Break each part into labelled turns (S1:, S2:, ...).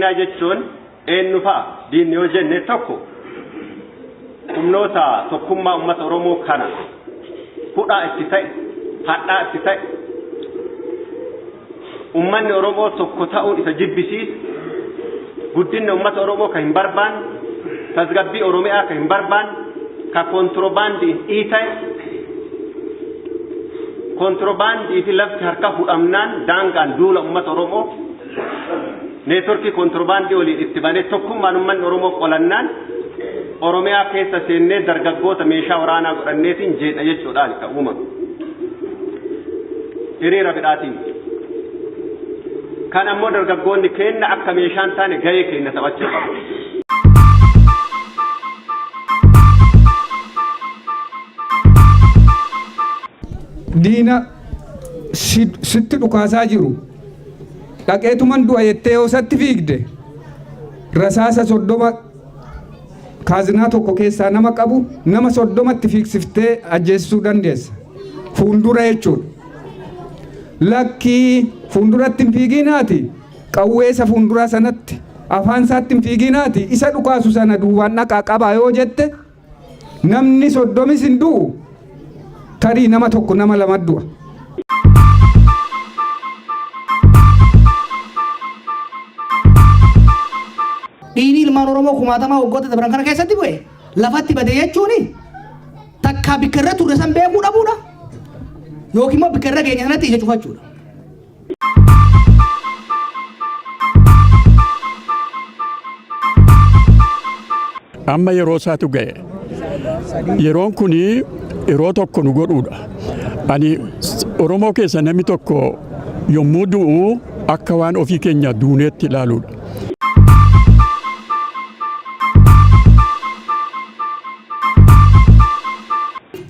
S1: Diinaa jechuun eenyu fa'a? Diinni yoo jenne, tokko humnoota tokkummaa uummata Oromoo kana hudhaa itti ta'e, hadhaa itti ta'e, uummanni Oromoo tokko ta'uun isa jibbisiise, guddinna uummata Oromoo ka hin barbaanne, tasgabbii Oromiyaa ka hin barbaanne, ka kontirobaandii dhiita'e, kontirobaandii fi lafti harka hudhamnaan daangaan duula uummata Oromoo networkii kontirobaandii waliin itti banee, tokkummaan uummanni Oromoo qolannaan Oromiyaa keessa seennee dargaggoota meeshaa waraanaa godhanneetiin jeedha jechuudhaan kan uumame. Hiriira bidhaatiin. Kan ammoo dargaggoonni keenna akka meeshaan taane gahee keenya taphachuu qabu.
S2: Diina sitti dhukaasaa jiru dhaqeetuman du'a jettee yoo isatti fiigde, rasaasa 30 kaazinaa tokko keessaa nama qabu nama 30tti fiigsiftee ajjeesisuu dandeessa. Fuuldura jechuudha. Lakkii, fuulduratti hin fiiginaati, qawwee isa fuulduraa sanatti afaan isaatti hin fiiginaati, isa dhukaasu sana duubaan dhaqaa qabaa yoo jette, namni 30s hin du'u, tarii nama tokko, nama lama du'a.
S3: Dhiigni ilmaan Oromoo kumaatamaa waggoota dabran kana keessatti bu'e lafatti bade jechuun takkaa bikka irra turre san beekuu dhabuudha. Yookiin immoo bikka irra geenye sanatti ija cufachuudha.
S4: Amma yeroo isaatu ga'e. Yeroon kun yeroo tokko nu godhuudha. Ani Oromoo keessa namni tokko yommuu du'u akka waan ofii keenya duuneetti ilaaluudha.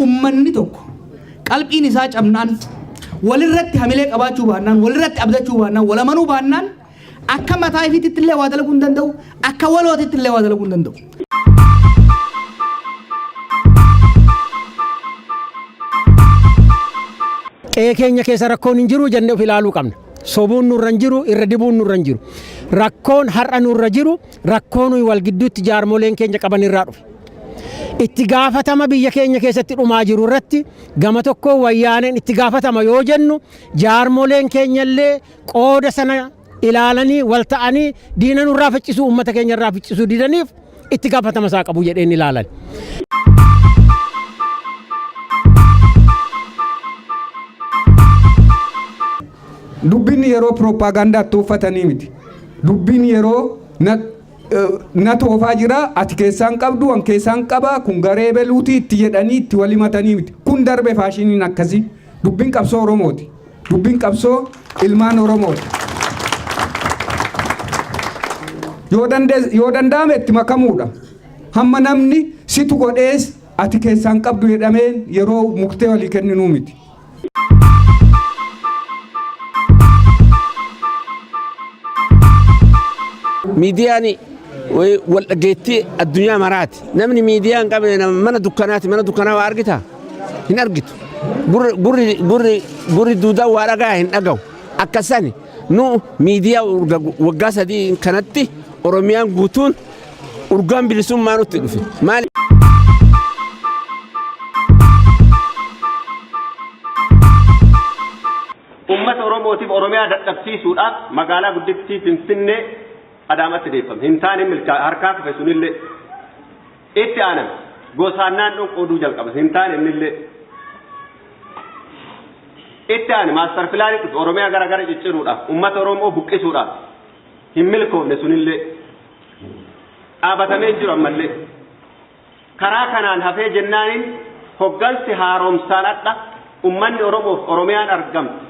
S3: Ummanni tokko qalbiin isaa cabnaan, walirratti hamilee qabaachuu baannaan, walirratti abdachuu baannaan, wal amanuu baannaan, akka mataa ifiitti illee waa dalaguu hin danda'u, akka walootitti illee waa dalaguu hin danda'u.
S5: Qe'ee keenya keessa rakkoon hin jiru jennee of ilaaluu qabna. Sobuun nurra hin jiru, irra dibuun nurra hin jiru. Rakkoon har'a nurra jiru rakkoo nuyi wal gidduutti jaarmoleen keenya qaban irraa dhufe. Itti gaafatama biyya keenya keessatti dhumaa jiru irratti gama tokko Wayyaaneen itti gaafatama yoo jennu, jaarmoleen keenya illee qooda sana ilaalanii wal ta'anii diina nurraa faccisuu, uummata keenya irraa faccisuu didaniif itti gaafatama isaa qabu jedheen ilaalan.
S2: Dubbiin yeroo pirooppaagaandaatti uffatanii miti. Dubbiin yeroo na toofaa jira, ati keessaan qabdu, an keessaan qaba, kun garee beluutii itti jedhanii itti wal himatanii miti. Kun darbe faashiniin akkasii. Dubbiin qabsoo Oromooti. Dubbiin qabsoo ilmaan Oromooti. Yoo danda'ame itti makamuudha. Hamma namni situ godhees ati keessaan qabdu jedhameen yeroo murtee walii kenninuu miti.
S6: Miidiyaan wal dhageettii addunyaa maraati. Namni miidiyaa hin qabne nama mana dukkanaati. Mana dukkanaa waa argitaa? Hin argitu. Gurri gurri gurri duudaa waa dhagaa hin dhagahu. Akka sani nu miidiyaa waggaa 3 kanatti Oromiyaan guutuun urgaan bilisummaa nutti dhufe. Maali?
S1: Uummata Oromootiif Oromiyaa dadhabsiisuudhaaf magaalaa guddittii Finfinnee Adaamatti deeffame. Hin taane, milkaa harkaa kufe sunillee. Itti aaname. Gosaan naannoon qooduu jalqaba. Hin taane innillee. Itti aane master planii dhufe, Oromiyaa gara gara cicciruudhaaf, uummata Oromoo buqqisuudhaaf. Hin milkoofne sunillee. Dhaabatamee jiru ammallee. Karaa kanaan hafee jennaaniin hoggansi haaromsaan adha ummanni Oromoof Oromiyaan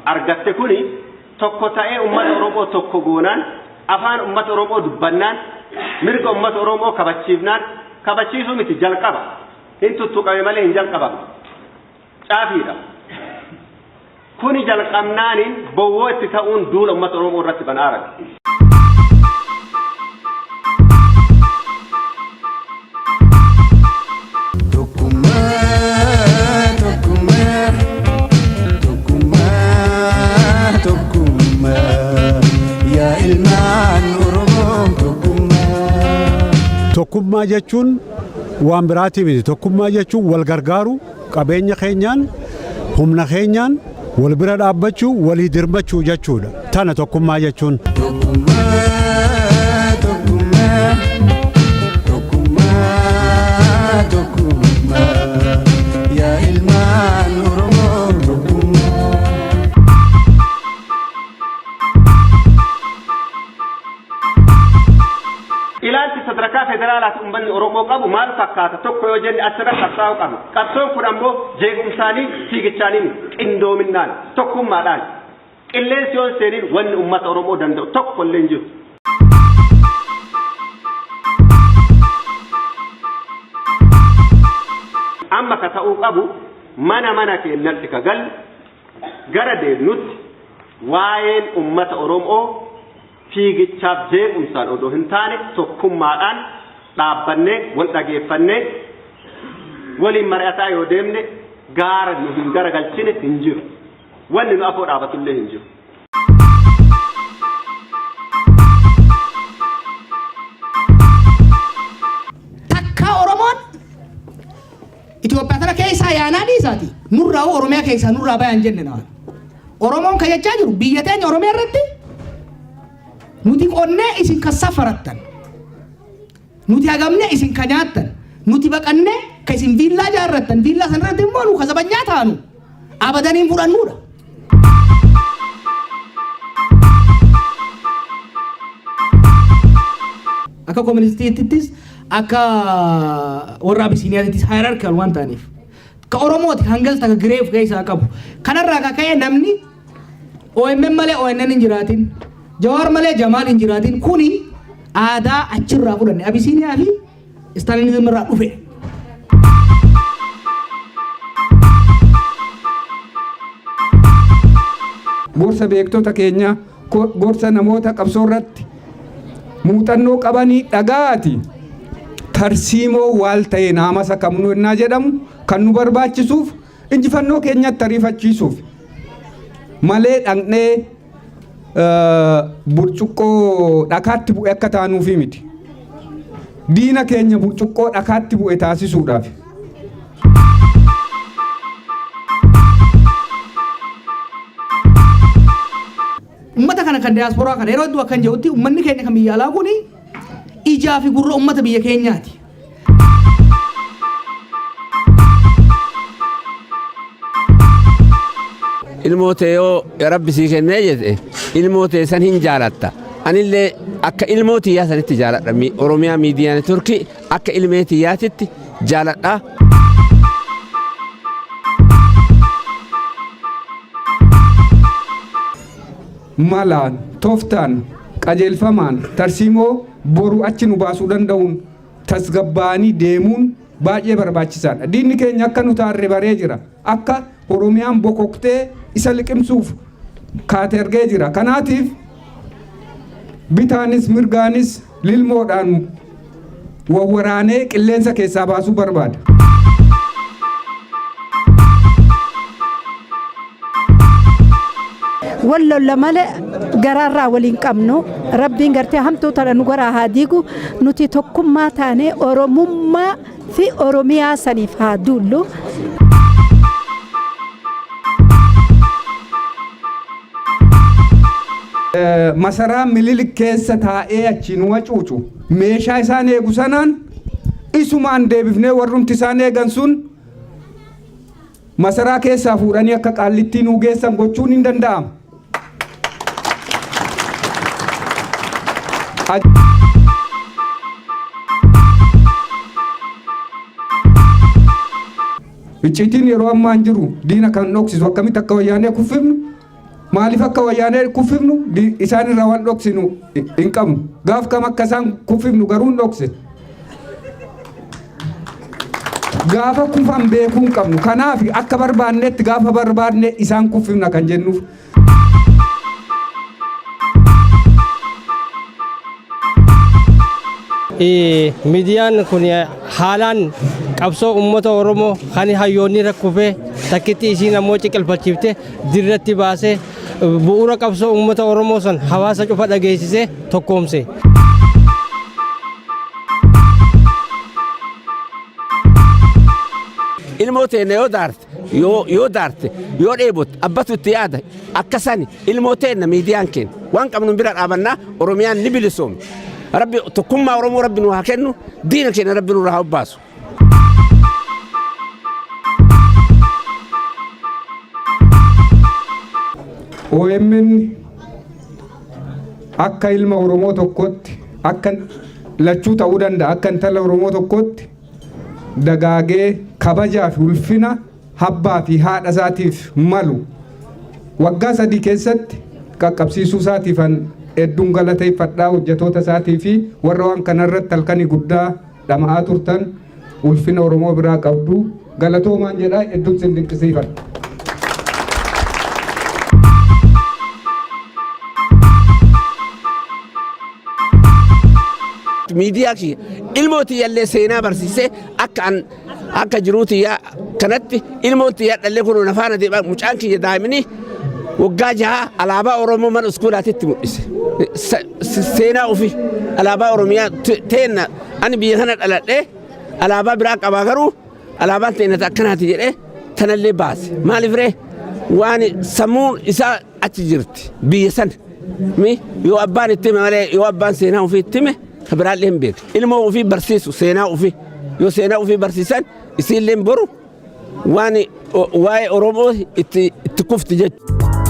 S1: argatte kuni tokko ta'ee ummata Oromoo tokko goonaan, afaan ummata Oromoo dubbannaan, mirga ummata Oromoo kabachiifnaan, kabachiisuu miti, jalqaba hin tuttuqame malee hin jalqabamne, caafiidha. Kuni jalqabnaaniin bowwoo itti ta'uun duula ummata Oromoo irratti banaa arage.
S7: Tokkummaa, tokkummaa, tokkummaa, tokkummaa, yaa ilmaan Oromoo.
S8: Tokkummaa jechuun waan biraatii miti. Tokkummaa jechuun wal gargaaru, qabeenya keenyaan, humna keenyaan wal bira dhaabbachuu, walii dirmachuu jechuudha. Tana tokkummaa jechuun.
S7: Tokkummaa, tokkummaa, tokkummaa, tokkummaa, yaa ilmaan Oromoo tokkummaa.
S1: Ilaalchi sadarkaa federaalaatti uummanni Oromoo qabu maal fakkaata tokko yoo jenne asirra qabsaa'uu qabna. Qabsoon kun ammoo jeequmsaanii fiigichaanii qindoominaan tokkummaadhaan qilleensi yoo hin seeniin wanni uummata Oromoo danda'u tokko illee hin jiru. Amma ka ta'uu qabu mana mana keenyatti ka galu gara deemnutti waa'een uummata Oromoo fiigichaaf jeequmsaan odoo hin taane tokkummaadhaan dhaabbannee wal dhageeffannee waliin mari'ataa yoo deemne gaara nu hin garagalchine hin jiru. Wanni nu afoo dhaabatullee hin jiru.
S3: Takka Oromoon Itoophiyaa tana keessaa yaanaa dhiisaati. Nurraa Oromiyaa keessaa nurraa bayan jenne nawan. Oromoon kan jechaa jiru biyya teenya Oromiyaa irratti nuti qonnee isin kan safarattan. Nuti hagamnee isin kan nyaattan. Nuti baqannee kan isin viillaa jaarrattan. Viillaa sana irratti immoo nu kasabanyaa taanu. Abadan hin fudhannuudha. Akka koministiittis akka warra Abisiiniyaattis hierarchical waan ta'aniif. Ka Oromooti hangas takka giree of keessaa qabu. Kanarraa kan ka'e namni OMN malee ONN hin jiraatin, Jawaar malee Jamaal hin jiraatin, kuni aadaa achirraa fudhanne Abisiiniyaa fi Istaaliinizim irraa dhufe.
S2: Gorsa beektota keenyaa, gorsa namoota qabsoo irratti muuxannoo qabanii dhagaati. Tarsiimoo waal ta'e naamasa kamnuu ennaa jedhamu kan nu barbaachisuuf injifannoo keenyatti ariifachiisuuf malee dhaqnee burcuqqoo dhakaatti bu'e akka taanuufi miti. Diina keenya burcuqqoo dhakaatti bu'e taasisuudhaaf.
S3: Uummata kana kan diyaasporaa kana yeroo hedduu akkan jedhutti, uummanni keenya kan biyya alaa kuni ijaa fi gurra uummata biyya keenyaati.
S6: Ilmoo tee yoo Rabbi sii kennee jette, ilmoo tee san hin jaalatta. Anillee akka ilmoo tiyyaa sanitti jaaladha. Oromiyaa Miidiyaa Neetworkii akka ilmee tiyyaatitti jaaladha.
S2: Malaan, toftaan, qajeelfamaan, tarsiimoo boru achi nu baasuu danda'uun tasgabbaa'anii deemuun baay'ee barbaachisaadha. Diinni keenya akka nu taarre baree jira. Akka Oromiyaan bokoktee isa liqimsuuf kaate argee jira. Kanaatiif bitaanis mirgaanis lilmoodhaan wawwaraanee qilleensa keessaa baasuu barbaada.
S9: Wal lolla malee garaarraa waliin qabnu. Rabbiin gartee hamtuu tana nu garaa haa diigu. Nuti tokkummaa taanee Oromummaa fi Oromiyaa saniif haa duullu.
S2: Masaraa Mililik keessa taa'ee achiin wacuucu meeshaa isaan eegu sanaan isumaan deebifnee warrumti isaan eegan sun masaraa keessaa fuudhanii akka Qaallittii nuu geessan gochuun hin danda'ama. Icciitiin yeroo ammaa hin jiru diina kan dhoksisu akkamitti akka Wayyaanee kuffifnu, maaliif akka Wayyaanee kuffifnu isaan irraa waan dhoksinu hin qabnu. Gaaf kam akka isaan kuffifnu garuu hin dhokse. Gaafa kufan beekuu hin qabnu. Kanaaf akka barbaannetti gaafa barbaanne isaan kuffifna kan jennuuf.
S10: Miidiyaan kun haalaan qabsoo uummata Oromoo kan hayyoonni rakkufee takkitti isiin ammoo ciqilfachiifte dirratti baasee bu'uura qabsoo uummata Oromoo san hawaasa cufa dhageessisee tokkoomse.
S6: Ilmoo teenna yoo daarte yoo daarte yoo dheebotte abbatu itti yaada. Akka sani ilmoo teenna miidiyaan keenya waan qabnu bira dhaabannaa. Oromiyaan ni bilisoomti. Rabbi tokkummaa Oromoo Rabbi nu haa kennu, diina keenya Rabbi nurraa haa obbaasu.
S2: OMN akka ilma Oromoo tokkootti, akka lachuu ta'uu danda'a, akka intala Oromoo tokkootti dagaagee kabajaa fi ulfina abbaa fi haadha isaatiif malu waggaa 3 keessatti qaqqabsiisuu isaatiifan hedduun galateeffadhaa. Hojjetoota isaatii fi warra waan kanarratti halkanii guddaa dhama'aa turtan, ulfina Oromoo biraa qabdu, galatoomaan jedhaa, hedduun sin dinqisiifadha.
S6: Miidiyaa kiyya ilmoo tiyyallee seenaa barsiisee akka an akka jiruu tiyyaa kanatti ilmoo tiyyaa dhallee kun na faana deemaa. Mucaan kiyya daa'imni waggaa 6 alaabaa Oromoo mana iskuulaatitti mul'ise. Seenaa ofii alaabaa Oromiyaa teenna, ani biyya kana dhaladhee alaabaa biraa qabaa, garuu alaabaan teenna akkanaati jedhee tanallee baase. Maaliif ree? Waan sammuun isaa achi jirti biyya sana. Mi yoo abbaan itti hime malee, yoo abbaan seenaa ofii itti hime ka biraallee hin beeku. Ilmoo ofii barsiisu, seenaa ofii yoo seenaa ofii barsiisan isiillee boru waan waa'ee Oromoo itti kufti jechuudha.